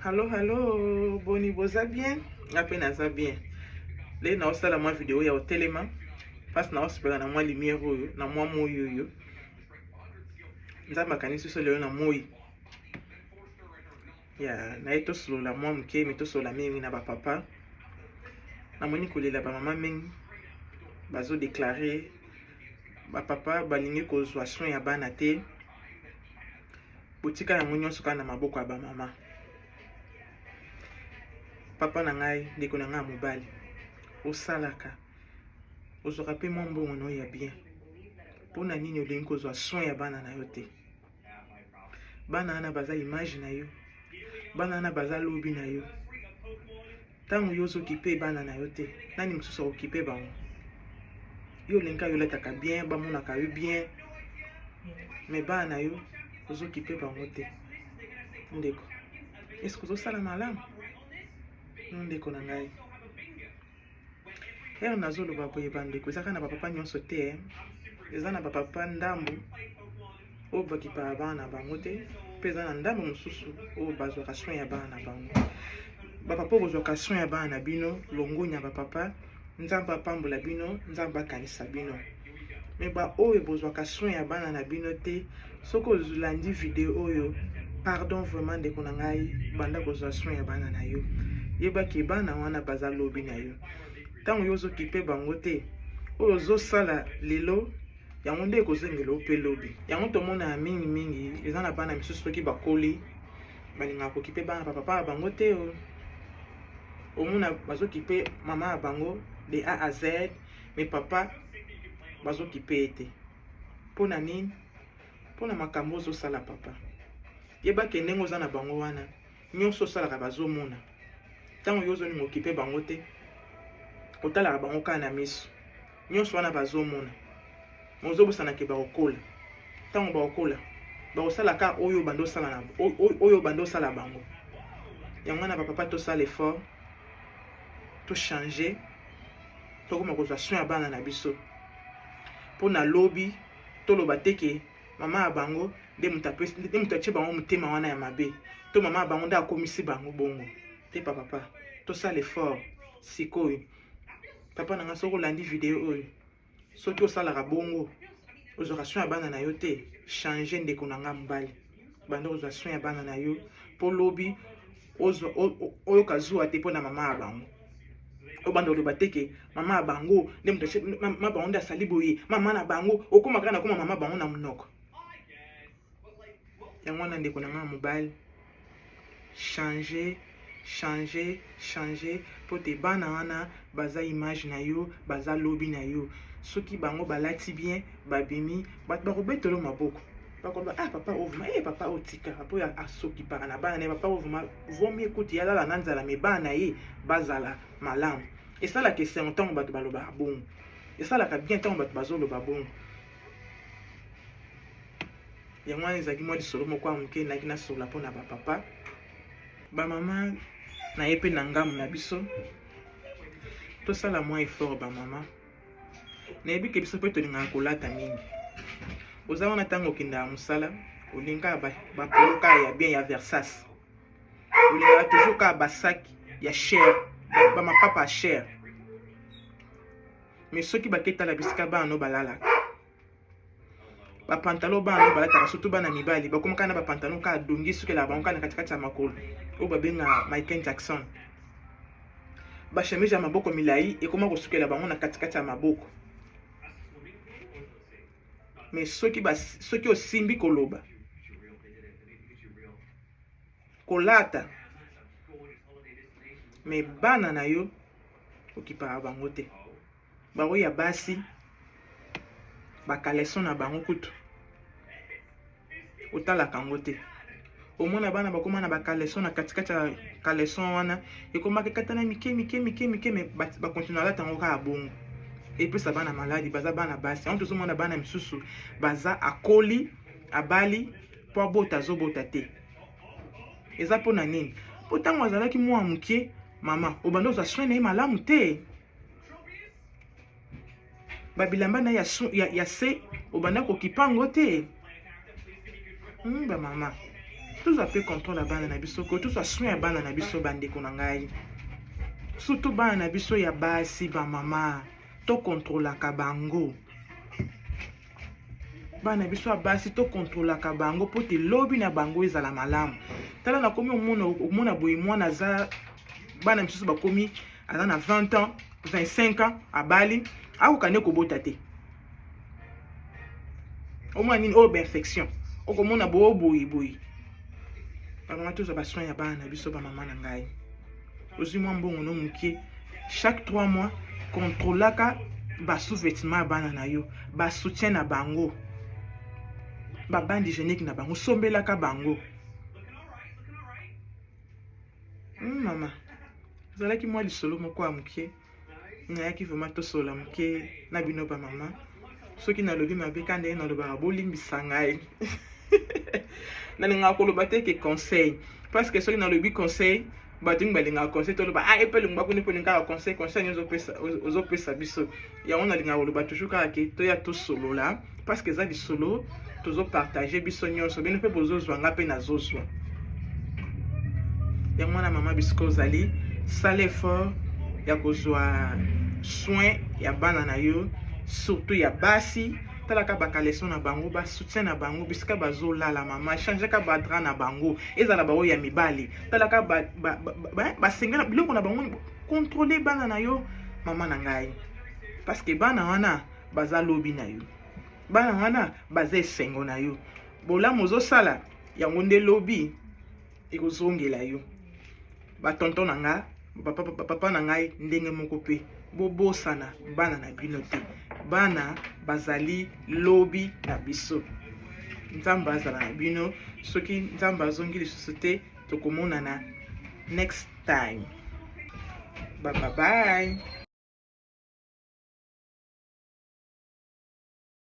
Hallo hallo, boni boza bien? Nga pe naza bien. Lelo naosala mwa video ya otelema mpasi naosepela na mwa lumière oyo na mwa moi oyo Nzambe akanisi biso lelo na moi ya naye tosolola mwa moke me tosolola mingi na bapapa. Namoni kolela bamama mingi bazodeklare bapapa balingi kozwa soin ya bana te. Botika yango nyonso kaka na maboko ya bamama. Papa na ngai, ndeko na ngai ya mobali, osalaka, ozwaka mpe mwa mbongo na yo ya bien. Mpo na nini olingi kozwa soin ya bana na yo te? Bana wana baza image na yo, bana wana baza lobi na yo. Ntango yo ozokipe bana na yo te, nani mosusu akokipe bango? Yo olingi kaka yo olataka bien, bamonaka yo bien, me bana na yo ozokipe bango te. Ndeko, eske ozosala malamu? No, ndeko na ngai, heure nazoloba boye bandeko, eza kaka na bapapa nyonso te, eh. Eza na bapapa ndambu oyo bakipaka bana na bango te, mpe eza na ndambu mosusu oyo bazwaka soin ya bana na bango. Bapapa oyo bozwaka soin ya bana na bino, longonya bapapa, Nzambe apambola bino, Nzambe akanisa bino. Me baoyo bozwaka soin ya bana na bino te, soki olandi video oyo, pardon vraiment ndeko na ngai, banda kozwa soin ya bana na yo. Yebaki bana wana baza lobi na yo. Ntango yo ozokipe bango te, oyo ozosala lelo yango nde ekozongela yo mpe lobi. Yango tomonaka mingi mingi eza na bana misusu soki bakoli balingaka kokipe bana bapapa na bango te. Omona bazokipe mama ya bango de A à Z, mais papa bazokipe ye te. Mpo na nini? Mpo na makambo ozosala papa. Yebake ndenge oza na bango wana, nyonso osalaka bazomona. Ntango yo ozolinga okipe bango te, otalaka bango kaka na miso, nyonso wana bazomona. Ozobosana ke bakokola. Ntango bakokola, bakosala kaka oyo bando osala na oyo bando osala bango. Yango wana bapapa tosala effort, tochange, tokoma kozwa soin ya bana na biso. Mpo na lobi toloba te ke mama ya bango nde moto apesi, nde moto atie bango motema wana ya mabe, to mama ya bango nde akomisi bango bongo te. Papa, tosala effort sikoyo. Papa na nga, soki olandi video oyo, soki osalaka bongo, ozwaka soin ya bana na yo te, change ndeko na nga mobali, banda kozwa soin ya bana na yo mpo lobi oyoka zuwa te mpo na mama ya bango. Obanda oloba te ke mama ya bango nde moto, mama bango nde asali boye, mama na bango, okóma kaka na koma mama bango na monoko. Yango wana ndeko na nga mobali, change, change, change, mpo te bana wana baza image na yo, baza lobi na yo. Soki bango balati bien, babimi, bato bakobetela maboko, bakoloba: ah, papa oyo vraiment, eh, papa oyo tika, papa oyo asokipaka na bana na ye, papa oyo vraiment vomi ekuti alala na nzala, me bana na ye bazala malamu. Esalaka esengo ntango bato balobaka bongo, esalaka bien ntango bato bazoloba bongo. Yango wana ezalaki mwa lisolo moko ya moke nayaki nasolola mpona bapapa, bamama na ye mpe na ngambo na biso. Tosala mwa effort bamama. Nayebi ke biso mpe tolingaka kolata mingi. Oza wana, ntango okendaka mosala, olingaka bapolo kaka ya bien ya Versace, olingaka toujours kaka basaki ya cher, bamapapa ya cher. Mais soki baketala bisika bana no balalaka, bapantalon bana no balataka, surtout bana mibali, bakoma kaka na bapantalon kaka dongi, esukelaka bango kaka na katikati ya makolo, oyo babengaka Michael Jackson. Bachemise ya maboko milai ekoma kosukela bango na katikati ya maboko. Mais soki osimbi koloba kolata, me bana na yo okipaka bango te, bango ya basi, bakaleson na bango kutu otalaka yango te. Omona bana bakóma na bakaleson, na katikati ya kaleson wana ekomaka ekatana mike mike mike mike, me bakontinue alata yango kaka bongo, epesa bana maladi. Baza bana basi. Yango tozomona bana misusu baza akoli, abali mpo abota, azobota te. Eza mpo na nini? Mpo ntango azalaki mwa moke, mama obanda ozwa soin na ye malamu te. Babilamba na ye ya se obanda kokipa yango te. Bamama. Tozwa mpe contrôle ya bana na biso ko, tozwa soin ya bana na biso bandeko na ngai. Surtout bana na biso ya basi, bamama, tokontrolaka bango. Bana biso ya basi tokontrolaka bango mpo te lobi na bango ezala malamu. Tala nakomi omona, omona boye mwana aza, bana misusu bakomi aza na 20 ans, 25 ans, abali, akoka nde kobota te. Omona nini oyo bainfection, okomona boyo boye boye. Bamama tozwa basoin ya bana na biso, bamama na ngai. Ozwi mwa mbongo no moke, chaque 3 mois contrôlaka basous-vêtement ya bana na yo, basoutien na bango, babande hygiénique na bango, sombelaka bango. Mama, ezalaki mwa lisolo moko ya moke, nayaki vraiment tosolola moke na bino bamama. Soki nalobi mabe ka ndenge nalobaka, bolimbisa ngai. Nalingaka koloba te ke conseil, parce que soki nalobi conseil, bato mingi balingaka conseil, toloba ah epe lingba kuna mpo kaka conseil, conseil nyonso ozopesa biso yango. Nalingaka koloba toujours kaka ke toya tosolola, parce que eza lisolo tozopartage biso nyonso, bino mpe bozozwa, nga mpe nazozwa yango wana. Mama, bisika ozali, sala effort ya kozwa soin ya bana na yo, surtout ya basi. Talaka bacaleçon na bango, basoutien na bango, bisika bazolala. Mama, changeaka badrap na bango, ezala baoyo ya mibali. Talaka basenga biloko na bango, contrôle bana na yo, mama na ngai, parce que bana wana baza lobi na yo, bana wana baza esengo na yo. Bolamu ozosala yango nde lobi ekozongela yo. Batonton na nga, papa, papa na ngai, ndenge moko mpe bobosana bana na bino te. Bana bazali lobi na biso. Nzambe azala na bino. Soki Nzambe azongi lisusu te, tokomonana next time. Bye bye.